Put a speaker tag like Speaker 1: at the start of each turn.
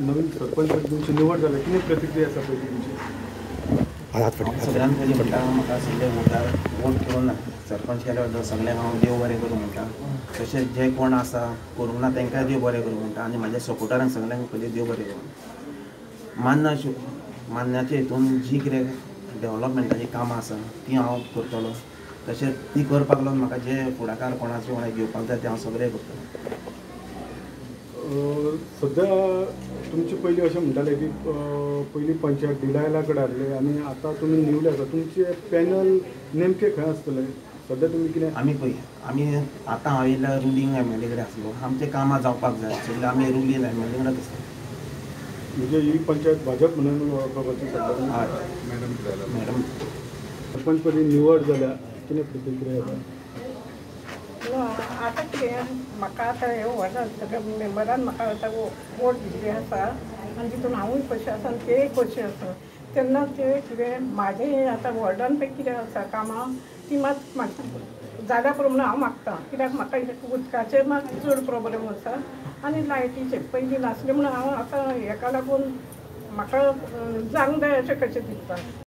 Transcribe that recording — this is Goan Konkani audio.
Speaker 1: नवीन सरपंच तुमची निवड जाल्या, कितें प्रतिक्रिया आसा पयली तुमची?
Speaker 2: सगळ्यांत पयलीं म्हणटा म्हाका सगळे वोटार वोट करून सरपंच केल्या बद्दल सगळ्यांक हांव देव बरें करूं म्हणटा. तशेंच जे कोण आसा करूंक ना तांकांय देव बरें करूं म्हणटा आनी म्हाज्या सपोर्टरांक सगळ्यांक पयलीं देव बरें करूं. मान्नाचे हितून जी कितें डेवलपमेंटाचीं कामां आसा तीं हांव करतलो. तशेंच ती करपाक लागून म्हाका जे फुडाकार कोणाचे वांगडा घेवपाक जाय तें हांव सगळें करतलो.
Speaker 1: सद्या तुमचे पयलीं अशें म्हणटाले की पयलीं पंचायत डिलायला कडेन आसले आनी आतां तुमी निवले आसा, तुमचे पॅनल नेमके खंय आसतले सद्या तुमी कितें?
Speaker 2: आमी पळय आमी आतां हांव येयल्यार रुलींग एमएलए कडेन आसलो, आमचें कामां जावपाक जाय सगळें आमी रुलींग एमएलए कडेन आसता.
Speaker 1: म्हणजे ही पंचायत भाजप म्हणून वळखपाची सद्या?
Speaker 2: हय मॅडम.
Speaker 1: सरपंच पदी निवड जाल्या, कितें प्रतिक्रिया आसा?
Speaker 3: आतां कितें म्हाका आतां हे वॉर्डान सगळ्या मेंबरान म्हाका आतां वोट दिल्ली आसा आनी तितून हांवूय खोशी आसा आनी तेय खोशी आसा. तेन्ना ते कितें म्हाजें आतां वॉर्डान पळय कितें आसा कामां ती मात म्हाका जाल्या पुरो म्हणून हांव मागता. कित्याक म्हाका उदकाचेर मात चड प्रोब्लेम आसा आनी लायटीचेर पयलीं नासलें म्हणून हांव आतां हेका लागून म्हाका जावंक जाय अशें कशें दिसता.